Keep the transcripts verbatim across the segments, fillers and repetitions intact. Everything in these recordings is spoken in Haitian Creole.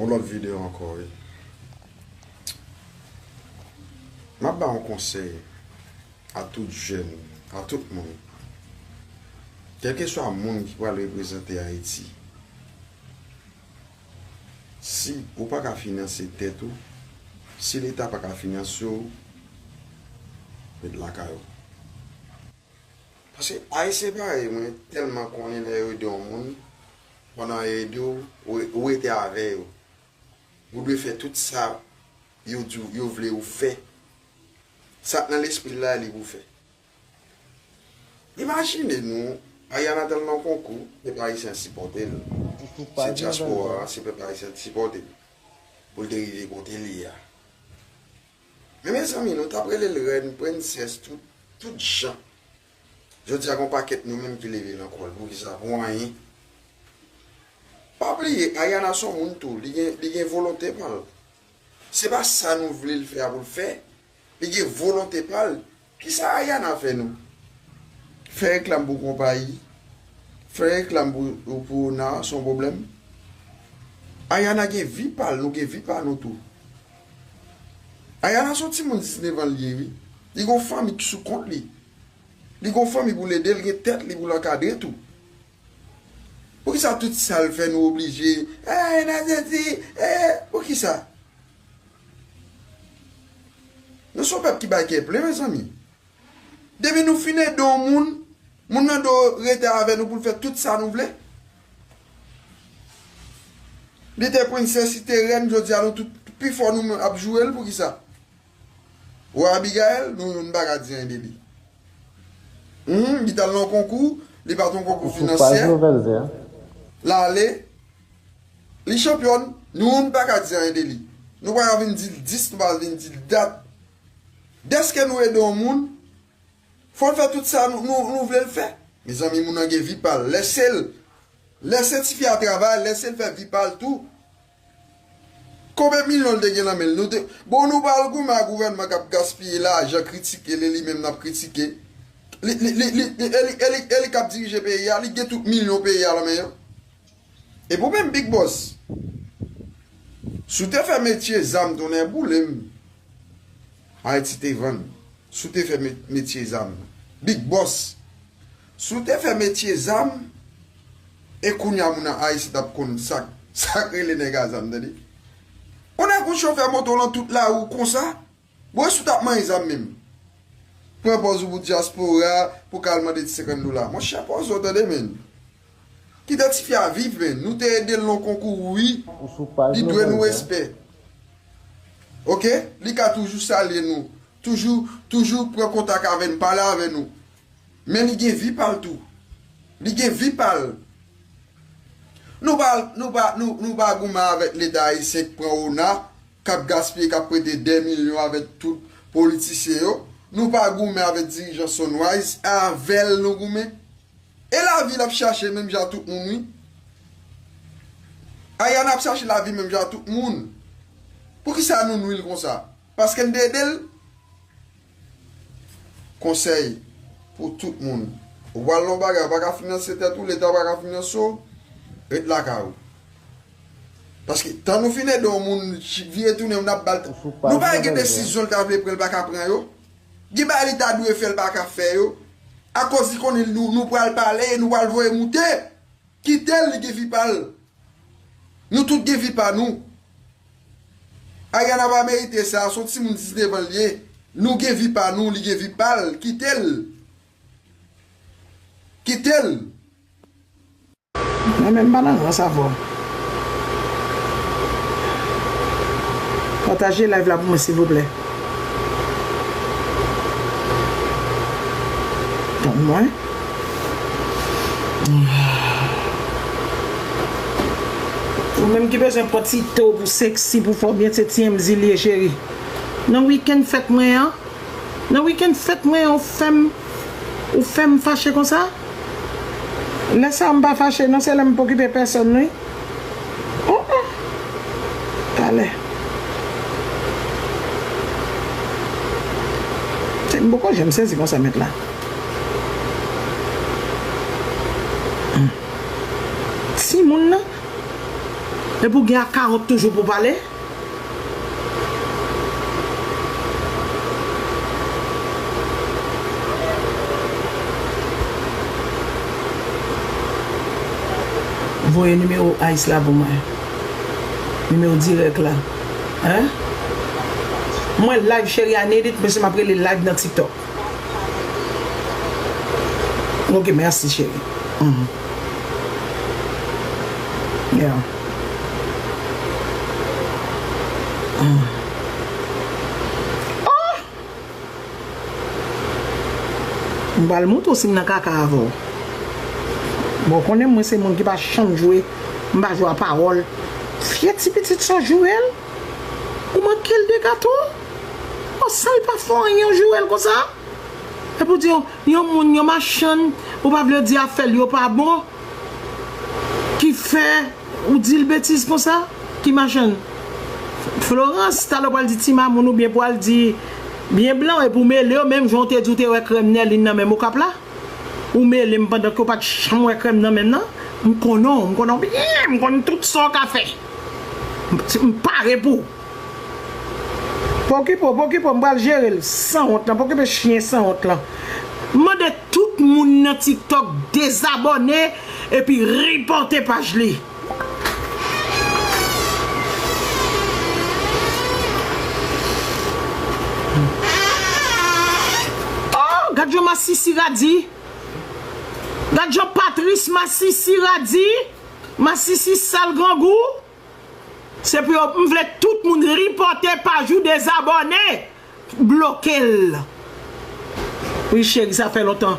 Yon lòt videyo ankò, wi. M ap ba yon konsèy a tout jèn, a tout moun. Kèlkeswa moun ki pral reprezante Ayiti, si ou pa ka finanse tèt ou, si Leta pa ka finanse w, ret lakay ou. Paske Ayisyen parèy mwen tèlman konnen lè yo ede yon moun, pandan yo ede w, ou, ou rete avè yo. Ou dwe fè tout sa yo di w, yo vle ou fè. Sa k nan lespri l la, li pou fè. Imajine nou, Ariana t al nan konkou, pèp ayisyen an sipòte l. Se dyaspora a, se pèp ayisyen an t sipòte l pou l te rive kote l ye a. Men mezanmi, nou t ap rele l rèn, prensès, tout, tout jan. Jodi a, gen yon pakèt nou menm ki leve nan kò l. Poukisa? Pou anyen. Pa bliye, Ariana se yon moun tou. Li gen, li gen volonte pa l. Se pa sa nou vle l fè a pou l fè. Li gen volonte pa l. Kisa Ariana fè nou? Fè reklam pou konpayi, fè reklam pou, pou Ona, se yon pwoblèm? Ariana gen vi pa l, nou gen vi pa nou tou. Ariana se yon timoun diznèf an l ye, wi. Li gen yon fanmi ki sou kont li. Li gen yon fanmi pou l ede l, gen tèt li pou l ankadre tou. Poukisa tout sa l fè nou oblije, eh, n a sezi, eh, poukisa? Nou se yon pèp ki bay kè plen, mezanmi. Depi nou fin ede yon moun, moun nan dwe rete avè nou pou l fè tout sa nou vle. Li te prensès, li te rèn, jodi a nou tout, pifò nou menm ap joure l, poukisa? Wè Abigaël, nou youn pa ka di anyen de li. Hum, li t al nan konkou, li pa t yon konkou finansyè. L ale, li chanpyòn, nou youn pa ka di anyen de li. Nou pa ka vin di l dis, nou pa vin di l dat. Dèske nou ede yon moun, fò l fè tout sa nou, nou, nou vle l fè. Mezanmi, moun nan gen vi pa l. Lèse l. Lèse tifi a travay, lèse l fè vi pa l tou. Konbyen milyon l te gen nan men l? Nou te, bon, nou pral goumen ak gouvènman k ap gaspiye lajan, kritike li, li menm n ap kritike. Li, li, li, li, li, e li, e li, e li k ap dirije peyi a, li gen tout milyon peyi a nan men yo. E pou menm Big Boss, si w te fè metye zam, tonnè boule m, Ayiti te vann. Si w te fè met-, metye zam, Big Boss, si w te fè metye zam, e kounye a moun an Ayiti t ap konn sa k, sa k rele nèg a zam, tande. Yon nèg ou chofè moto lan tout lari w konsa, bon, si w t ap manyen zam menm. Pran pòz ou pou dyaspora, pou ka al mande ti senkant dola. Monchè, pòz ou, tande, menn. Kite tifi a viv, menn. Nou te ede l nan konkou, wi. Li dwe nou respè. Oke? Li ka toujou salye nou. Toujou, toujou pran kontak avè n, pale avè nou. Men li gen vi pa l tou. Li gen vi pa l. Nou pa, nou pa, nou, nou pa goumen avèk Leta ayisyen k pran Ona, k ap gaspiye, k ap prete dè milyon avèk tout politisyen yo. Nou pa goumen avèk dirijan Sunrise, avè l nou goumen. E lavi l ap chache menm jan ak tout moun, wi. Ariana ap chache lavi menm jan ak tout moun. Poukisa nou nwi l konsa? Paske n te ede l? Konsèy pou tout moun. Ou pral nan yon bagay, ou pa ka finanse tèt ou, Leta pa ka finanse w, ret lakay ou. Paske tan nou fin ede yon moun, vire tounen, n ap ba l. Nou pa gen desizyon l ta vle pran, l pa ka pran yo. Gen bagay li ta dwe fè, l pa ka fè yo. Akoz li konnen nou, nou pral pale, nou pral voye moute. Kite l, li gen vi pa l. Nou tout gen vi pa nou. Ariana pa merite sa, se yon timoun diznèf an l ye. Nou gen vi pa nou, li gen vi pa l. Kite l. Kite l. Mwen menm m pa nan rans avè w. Pataje live la pou mwen silvouplè. Tann mwen. Ou menm ki bezwen pran ti to pou seksi, pou fè w byen, se T M Z li ye, cheri. Nan wikenn fèt mwen an, nan wikenn fèt mwen an, ou fè m, ou fè m fache konsa? Lè sa a m pa fache non, se lè m pa okipe pèsonn, wi. Oh, oh. Talè. Se m poko janm sezi konsa mèt la. Hmm. Timoun nan. Epi w gen akawont toujou pou w pale? Voye nimewo Ice la pou mwen. Nimewo dirèk la. Hein? Mwen live, cheri, I need it, mesye, m ap rele live nan TikTok. Ok, mèsi, cheri. Mhm. Yeah. Mhm. Oh! M pral montre w si m nan kaka avè w. Bon, w konnen mwen se moun ki pa janm jwe, m pa jwe a pawòl. Fye ti pitit sa w joure l. Ou manke l de gato. Bon, sa l pa fè w anyen, w joure l konsa. Epi w di yon, yon moun, yon machann, ou pa vle di afè l yo pa bon, ki fè ou di l betiz konsa? Ki machann? Florence, talè w pral di ti mamoun oubyen pral di byen blan, epi w mele yo, menm jan w te di w te wè krèm Nèlin nan menm Okap la. Ou mele m pandan ke w pa t janm wè krèm nan menm nan. M konnen w, m konnen w byen, m konn tout sa w ka fè. M, m pare pou w. Pokipo, pokipo, m pral jere l. Sanwont lan, pokipe chyen sanwont lan. M mande tout moun nan TikTok dezabòne epi ripòte paj li. Oh, gad yon masisi radi. Gad yon Patrice masisi radi. Masisi sal grangou. Se pou yo, m vle tout moun ripòte paj ou, dezabòne, bloke l. Wi, cheri, sa fè lontan.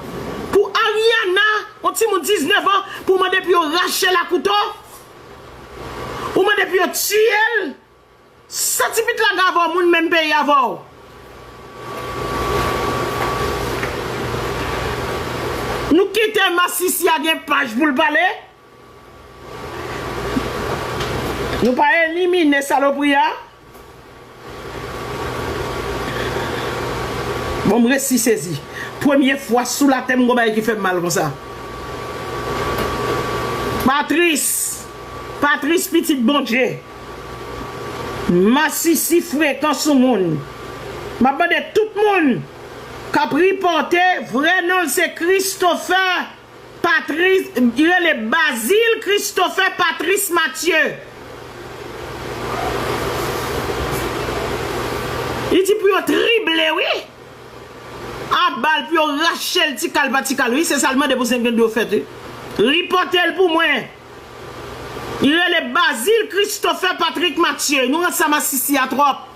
Pou Ariana, yon timoun diznèf an, pou mande pou yo rache l a kouto, ou mande pou yo tiye l. Sa ti pit la gen avè w, moun menm peyi avè w. Nou kite masisi a gen paj pou l pale. Nou pa elimine salopri a. Bon, m resi sezi. Premye fwa sou latè m gon bagay ki fè m mal konsa. Patris, Patris pitit Bondye. Masisi frekan sou moun. M ap mande tout moun k ap ripòte, vrè non l se Christopher Patrice, li rele Bazil Christopher Patrice Mathieu. Li di pou yo trible, wi. A bal pou yo rache l ti kal pa ti kal, wi. Se sa l mande pou senkant yo fèt, wi. Ripòte l pou mwen. Li rele Bazil Christopher Patrick Mathieu. Nou rann sa masisi a twòp.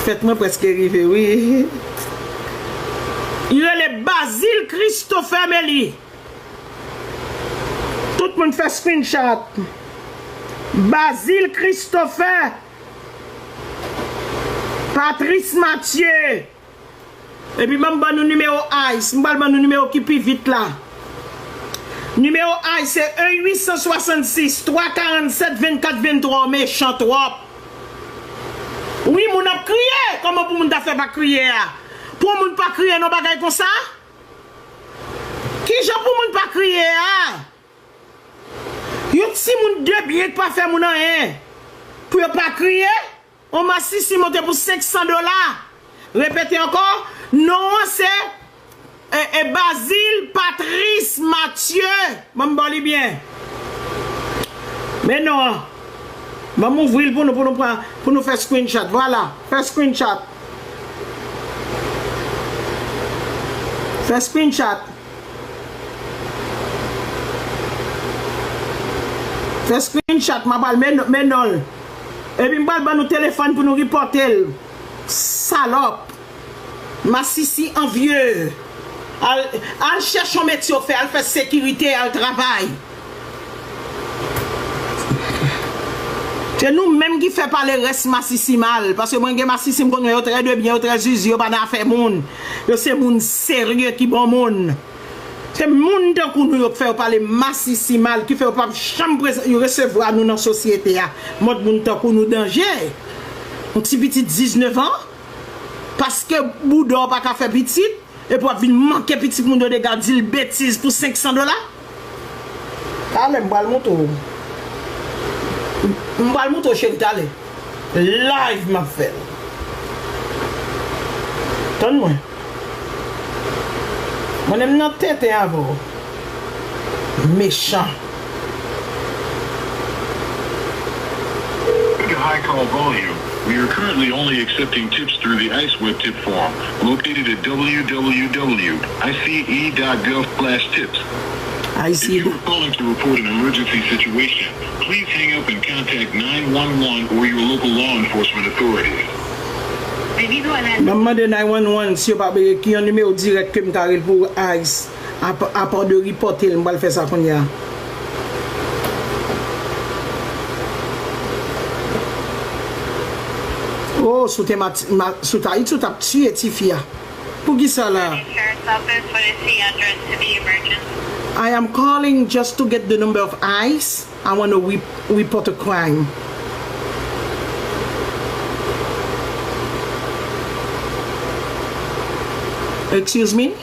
Fèt mwen prèske rive, wi. Li rele Bazil Christopher Meli. Tout moun fè screenshot. Bazil Christopher Patrice Mathieu. Epi ban m ban nou nimewo Ice. M pral ban nou nimewo ki pi vit la. Nimewo Ice se en uit san swasannsis twa karannsèt vennkat venntwa. Mechan twòp. Wi, moun ap kriye. Kòman pou moun ta fè pa kriye a? Pou moun pa kriye nan bagay konsa? Kijan pou moun pa kriye a? Yon timoun de byen k pa fè moun anyen. Pou yo pa kriye? On masisi monte pou senk san dola. Repete ankò, non an se, e, e, Bazil Patrice Mathieu. Ban m ba w li byen. Men non an. Ban m ouvri l pou nou, pou nou pran, pou nou fè screenshot. Vwala, fè screenshot. Fè screenshot. Fè screenshot, m ap al men, men non l. Epi m pral ban nou telefòn pou nou ripòte l. Salòp. Masisi anvye. Al, al chèche yon metye w fè, al fè sekirite, al travay. Se nou menm ki fè pale rès masisi mal. Paske mwen gen masisi m konn wè yo trè de byen, yo trè zizi, yo pa nan afè moun. Yo se moun serye ki bon moun. Se moun tankou nou yo k fè yo pale masisi mal, ki fè yo p ap janm prezan, yo resevwa nou nan sosyete a. Mòd moun tankou nou danje. Yon ti pitit diznèf an, paske bouda w pa ka fè pitit, epi w ap vin manke pitit moun yo dega, di l betiz pou senk san dola. Talè m pral montre w. M pral montre w, cheri, talè. Live m ap fè l. Tann mwen. Mwen menm nan tenten avè w. Mechan. Due to high call volume, we are currently only accepting tips through the ice web tip form, located at w w w dot i c e dot gov slash tips. If you are calling to report an emergency situation, please hang up and contact nine one one or your local law enforcement authorities. Debido a la Ban m mande nine one one si yo pa, ki yon nimewo dirèk ke m ka rele pou ice. Apa, apa de ripòte l, m pral fè sa kounye a. Oh, sou te mati, ma, sou Tayiti, ou t ap tiye tifi a. Poukisa la? Sheriff's Office, what is the address to the emergency? I am calling just to get the number of ice. I want to re- report a crime. Excuse me?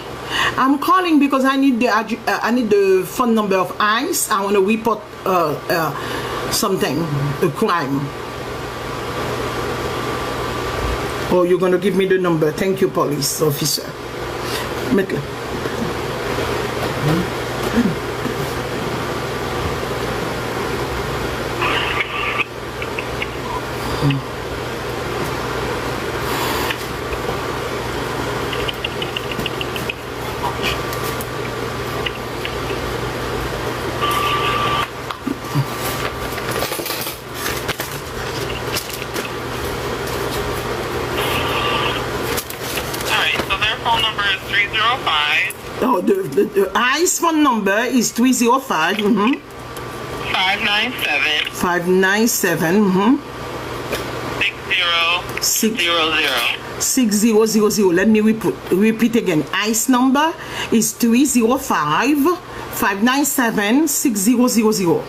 I'm calling because I need the addre- uh, I need the phone number of ice. I want to report uh, uh, something, a crime. Oh, you're gonna give me the number. Thank you, police officer. Met la. Alright, so their phone number is three zero five. Oh, the, the, the ice phone number is three zero five, mm-hmm. Five nine seven. Five nine seven, mm-hmm. Six zero zero zero. Six zero zero zero. Let me repeat, repeat again. ice number is three zero five, five nine seven, six zero zero zero.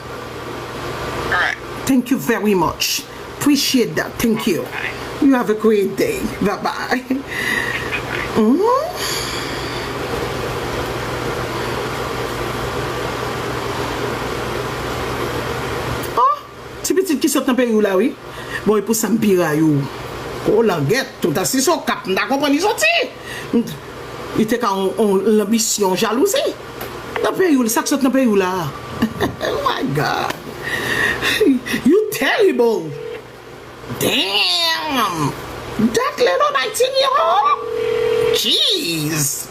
Correct. Thank you very much. Appreciate that. Thank you. Bye. You have a great day. Bye bye. Mm. Oh, ti pitit ki sot nan peyi w la, wi. Bon, e pou sa m pi rayi w. Kolangèt, tout a si se Okap, m ta konprann li soti. Li te ka on, on lanbisyon, jalouzi. Nan peyi w, sa k sot nan peyi w la. Oh my God. You terrible. Damn. Dat little nineteen year old. Jeez.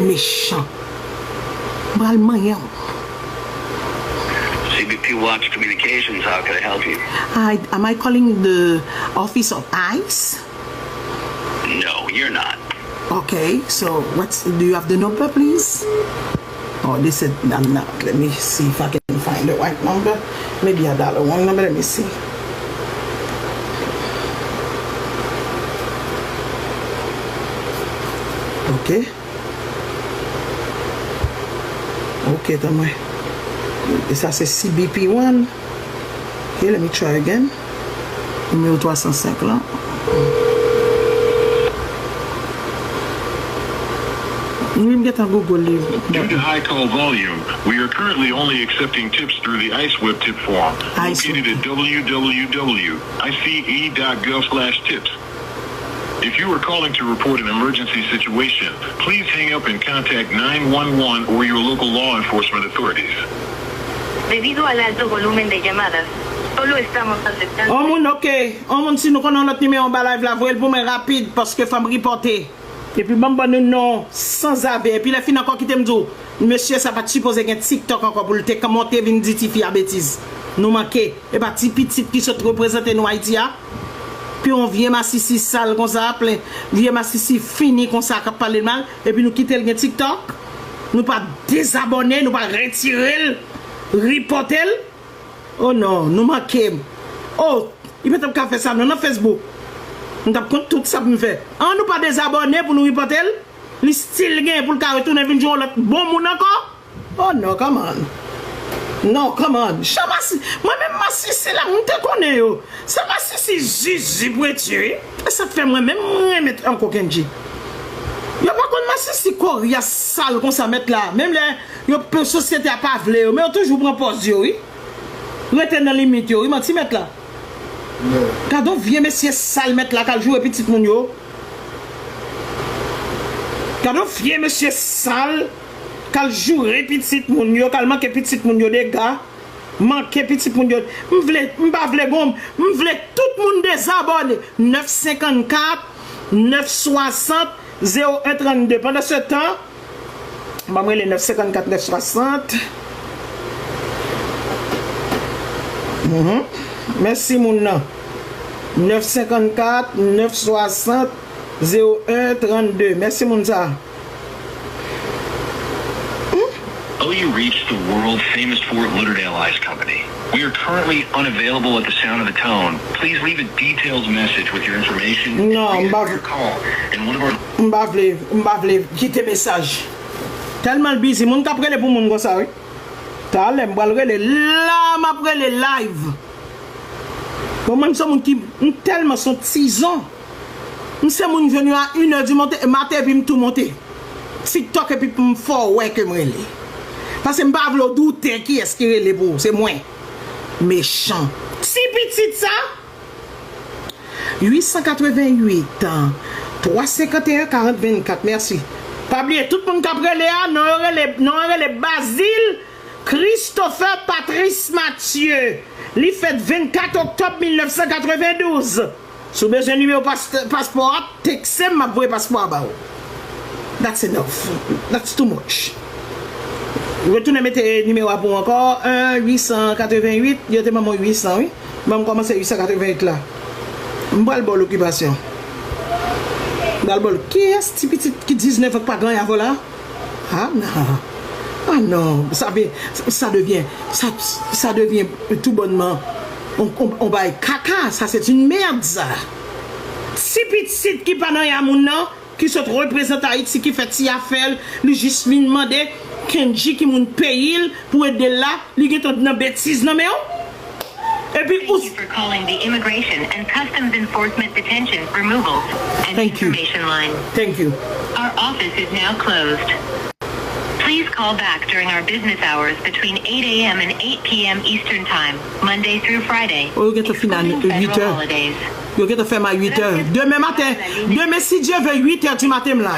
Mechan. M pral manyen w. C B P Watch Communications, how can I help you? Hi, am I calling the office of ice? No, you're not. Okay, so what's, do you have the number, please? Oh, they said I'm not. Let me see if I can find the right number. Maybe I dial the wrong number. Let me see. Okay. Ok, tann mwen. E sa se C B P one. Ok, let me try again. Nimewo twa san senk lan. Wi, m gentan Google li. Due to high call volume, we are currently only accepting tips through the ice web tip form, located at w w w dot i c e dot gov slash tips. If you are calling to report an emergency situation, please hang up and contact nine one one or your local law enforcement authorities. Debido al alto volumen de llamadas, solo estamos aceptando. On moun, ok. On moun, si nou konnen yon lòt nimewo anba live la, voye l pou mwen rapid, paske fò m ripòte. Epi ban m ban nou non sanzave. Epi lè fin ankò, kite m di w, mesye sa pa t sipoze gen TikTok ankò pou l te ka monte vin di tifi a betiz. Nou manke. E pa ti pitit ki sot reprezante nou Ayiti a. Pi yon vye masisi sal konsa, plen vye masisi fini konsa k ap pale l mal, epi nou kite l gen TikTok. Nou pa dezabòne, nou pa retire l, ripòte l. Oh non, nou manke m. Oh, li pa t ap ka fè sa non nan Facebook. M t ap kont tout sa pou m fè. An nou pa dezabòne pou nou ripòte l. Li still gen pou l ka retounen vin jwe yon lòt bon moun ankò. Oh non, come on. Non, come on. Jan masisi, mwen menm masisi la, m te konnen yo. Se masisi zizi pwenti, wi. E sa k fè mwen menm mwen renmen ankò Kendji. Yo pa konn masisi koryas sal konsa mèt la. Menm lè yo, sosyete a pa vle yo, men yo toujou pran pòz yo, wi. Rete nan limit yo, wi, manti mèt la. Gade yon vye mesye sal mèt la k al joure pitit moun yo. Gade yon vye mesye sal k al joure pitit moun yo, k al manke pitit moun yo dega. Manke pitit moun yo. M vle, m pa vle gon, m vle tout moun dezabòne. Nèf senkannkat, nèf swasant, zewo en trannde. Pandan se tan, ban m rele nèf senkannkat, nèf swasant. Mhm. Mèsi moun nan. Nèf senkannkat, nèf swasant, zewo en trannde. Mèsi moun sa. Hmm? Oh, you reached the world famous Fort Lauderdale Ice Company. We are currently unavailable at the sound of the tone. Please leave a detailed message with your information. Non, m pa, your call, and one of our m pa vle, m pa vle kite mesaj. Tèlman l bizi, moun k ap rele pou moun konsa, wi. Talè, m pral rele la, m ap rele live. Bon, mwen, m se moun ki, m tèlman se yon tizon. M se moun jwenn yo a inè di monte, maten epi m tou monte. TikTok epi pou m fè w wè ke m rele. Paske m pa vle w doute kiyès ki rele pou ou, se mwen. Mechan. Ti pitit sa, uit san katrevenn uit, twa senkanteyen, karant vennkat, mèsi. Pa bliye, tout moun k ap rele a, non yo rele, non yo rele Bazil Christopher Patrice Mathieu. Li fèt vennkat oktòb mil nèf san katrevendouz. Si w bezwen nimewo pas-, paspò a, tekse m, m ap voye paspò a ba ou. That's enough. That's too much. Retounen mete nimewo a pou w ankò. En uit san katrevenn uit, yo te ban mwen uit san, wi. Ban m kòmanse uit san katrevenn uit la. M pral ba w lokipasyon. M pral ba w. Kiyès ti pitit ki diznèf an k pa gen anyen avè w la? Ah non. Ah non, sa vin, sa devyen, sa, sa devyen tou bònman on, on, on bagay kaka, sa se yon mèd sa. Ti pitit ki pa nan ya moun nan, ki sot reprezante Ayiti, ki fè ti afè l, li jis vin mande Kendji ki moun peyi l pou ede l la, li gentan nan betiz nan men w. Epi ou Thank you for calling the Immigration and Customs Enforcement Detention, Removals, and Thank you. Information Line. Thank you. Our office is now closed. Please call back during our business hours between eight a m and eight p m Eastern Time, Monday through Friday, Oh, yo gentan fin a excluding federal uit è. Holidays. Yo gentan fèmen a uit è. Demen maten, demen, si Dye vle, uit è di maten, m la.